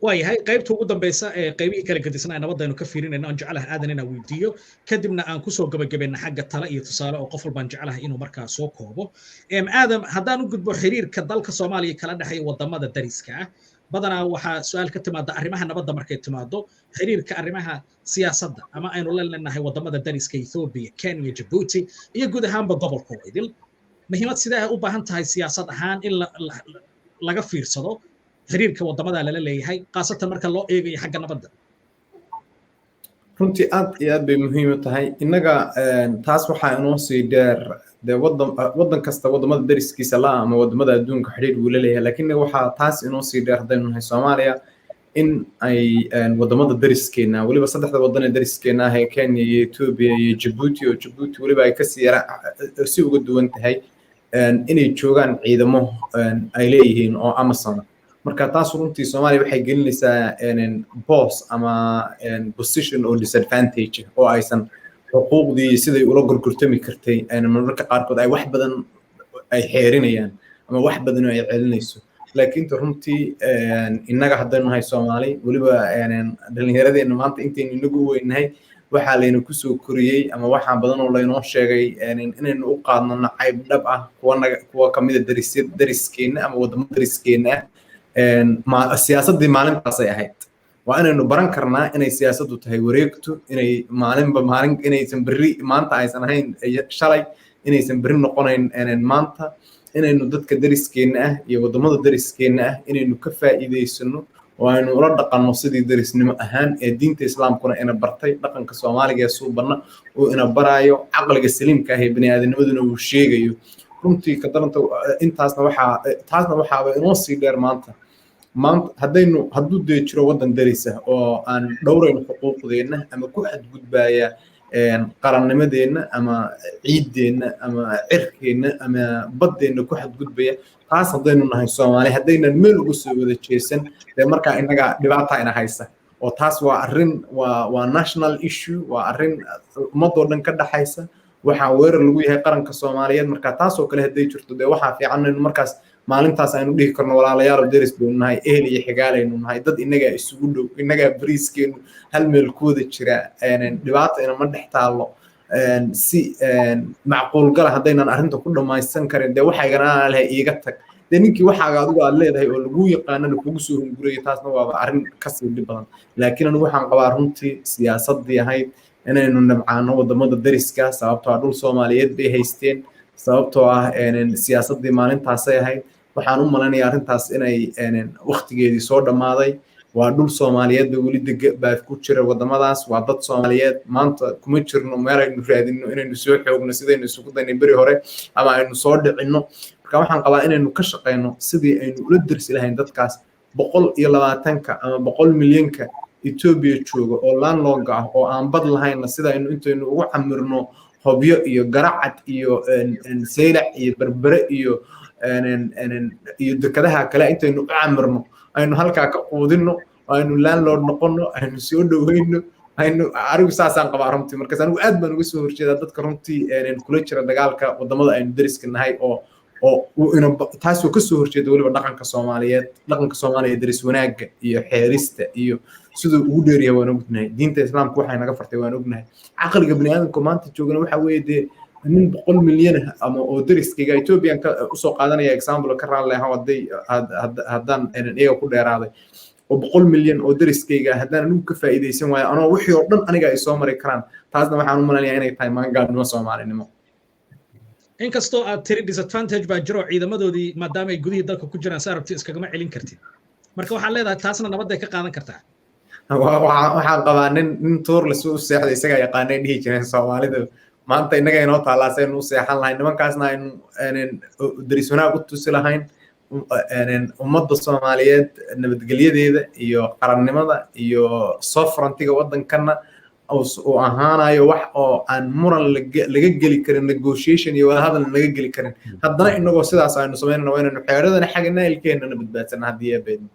Waayahay, qaybta ugu dambeysa ee qaybihii kala gedisnaa nabadaynu ka fiirinayno aan jeclaha Aadan inaan weydiiyo, kadibna aan kusoo gabagabayna xagga tale iyo tusaale oo qof walbaan jeclahay inuu markaa soo koobo. Aadam, haddaan u gudbo xiriirka dalka Soomaaliya kala dhexeeya wadamada dariska ah, badanaa waxaa su-aal ka timaada arrimaha nabadda markay timaado xiriirka arrimaha siyaasadda ama aynu la leenahay wadamada dariska, Ethiopia, Kenya, Djibouti iyo guud ahaanba gobolka oo idil. Muhiimad sidee ay u baahan tahay siyaasad ahaan in laga fiirsado xiriirka wadamada lala leeyahay, khaasatan marka loo eegayo xagga nabadda? Runtii aad iyo aad bay muhiim u tahay innaga. Taas waxaa inoo sii dheer dee waddan kasta waddamada dariskiisa la ama waddamada adduunka xidhiir wuu la leeyahay, laakiin innaga waxaa taas inoo sii dheer, haddaynu nahay Soomaaliya, in ay waddamada dariskeena, weliba saddexda waddan ee dariskeena ah ee Kenya iyo Ethiopia iyo Djibouti, oo Djibouti weliba ay kasii yara si uga duwan tahay, inay joogaan ciidamo ay leeyihiin oo AMISOM. Marka taas runtii Soomaaliya waxay gelinaysaa boos ama position oo disadvantage oo aysan xuquuqdii siday ula gorgortami kartay mararka qaarkood ay wax badan ay xeerinayaan ama wax badan oo ay celinayso. Laakiin runtii innaga haddaynu nahay Soomaali, weliba dhallinyaradeenna maanta intaynu inagu u weynahay, waxaa layna kusoo koriyey ama waxaa badan oo laynoo sheegay inaynu u qaadno nacayb dhab ah kuwa naga kuwa kamida darisya dariskeenna ama waddamo dariskeenna ah. Siyaasaddii maalintaasay ahayd. Waa inaynu baran karnaa inay siyaasaddu tahay wareegto, inay maalinba maalin, inaysan berri maanta aysan ahayn shalay, inaysan berri noqonayn maanta, inaynu dadka dariskeenna ah iyo waddamada dariskeenna ah inaynu ka faa'iidaysano oo aynu ula dhaqanno sidii darisnimo ahaan ee diinta Islaamkuna ina bartay, dhaqanka Soomaaliga ee suubanna uu ina baraayo, caqliga saliimka ah ee bani aadamnimaduna uu sheegayo. Runtii ka daranta intaasna waxaa, taasna waxaaba inoo sii dheer maanta haddaynu hadduu dee jiro waddan daris ah oo aan dhowrayno xuquuqdeenna ama ku xadgudbaya qarannimadeenna ama ciiddeenna ama cirkeenna ama baddeenna ku xadgudbaya, taas haddaynu nahay Soomaali, haddaynan meel uga soo wada jeesan, dee markaa innaga dhibaata ina haysa. Oo taas waa arrin waa national issue, waa arrin ummadoo dhan ka dhaxaysa. Waxaa weerar lagu yahay qaranka Soomaaliyeed. Marka taasoo kale hadday jirto, dee waxaa fiican inaynu markaas maalintaas aynu dhihi karno: walaalayaal, deris baynu nahay, ehel iyo xigaalaynu nahay, dad innagaa isugu dhow, innagaa bariiskeenu hal meel ku wada jira, dhibaata inama dhex taallo. Si macquul gala haddaynan arrinta ku dhammaysan karin, dee waxaygana lehay iiga tag. Dee ninkii waxaaga adigu aad leedahay oo laguu yaqaanana kugu soo hunguraya, taasna waaba arrin kasii dhib badan. Laakiin anigu waxaan qabaa runtii siyaasaddii ahayd inaynu nabcaano waddamada deriska, sababtoo ah dhul Soomaaliyeed bay haysteen, sababtoo ah siyaasaddii maalintaasay ahayd, waxaan u malaynayaa arrintaas inay waktigeedii soo dhammaaday. Waa dhul Soomaaliyeed ba weli dega baa ku jira waddamadaas, waa dad Soomaaliyeed. Maanta kuma jirno meel aynu raadino inaynu soo xoogno sidaynu isugu daynay beri hore ama aynu soo dhicinno. Marka waxaan qabaa inaynu ka shaqeyno sidii aynu ula dersi lahayn dadkaas 120-ka ama 100 milyanka Etoobiya jooga oo landlocked ah oo aan bad lahaynna, sida aynu intaynu ugu camirno Hobyo iyo Garacad iyo Saylac iyo Berbere iyo dekadaha kale, intaynu u camirno, aynu halkaa ka quudinno, aynu landlord noqonno, aynu soo dhoweyno aynu. Anigu saasaan qabaa runtii. Markaas anigu aad baan uga soo horjeedaa dadka runtii kula jira dagaalka waddamada aynu deriska nahay oo taasoo kasoo horjeeda weliba dhaqanka Soomaaliyeed. Dhaqanka Soomaaliya deris wanaagga iyo xeerista iyo siduu ugu dheeryahay waan ognahay. Diinta Islaamka waxay naga fartay waan ognahay. Caqliga bani aadamka maanta joogana waxa weeye dee nin 100 milyan ah ama oo deriskayga Ethiopian ka usoo qaadanaya example, ka raalli ahaa hadday haddaan iyaga ku dheeraaday, oo 100 milyan oo deriskayga haddaan anigu ka faa'iidaysan waayo anoo wixii oo dhan aniga ay soo mari karaan, taasna waxaan u malaynayaa inay tahay maangaabnimo Soomaalinimo. Inkastoo aad tiri disadvantage baa jiro, ciidamadoodii maadaama ay gudihii dalka ku jiraan, sa arabti iskagama celin kartid, marka waxaad leedahay taasna nabadday ka qaadan kartaa. Waxaan qabaa nin tuur lasu u seexday isagaa yaqaanay dhihi jireen Soomaalidu. Maanta innaga inoo taallaa saynu u seexan lahayn nimankaasna aynu deris wanaag u tusi lahayn. Ummadda Soomaaliyeed nabadgelyadeeda iyo qarannimada iyo sovereigntyga waddankanna uu ahaanayo wax oo aan muran laga geli karin, negotiation iyo wadahadal laga geli karin. Haddana inagoo sidaas aynu samaynana, waa inaynu xeeradana xagana ilkeennana badbaadsana haddii eebeedno.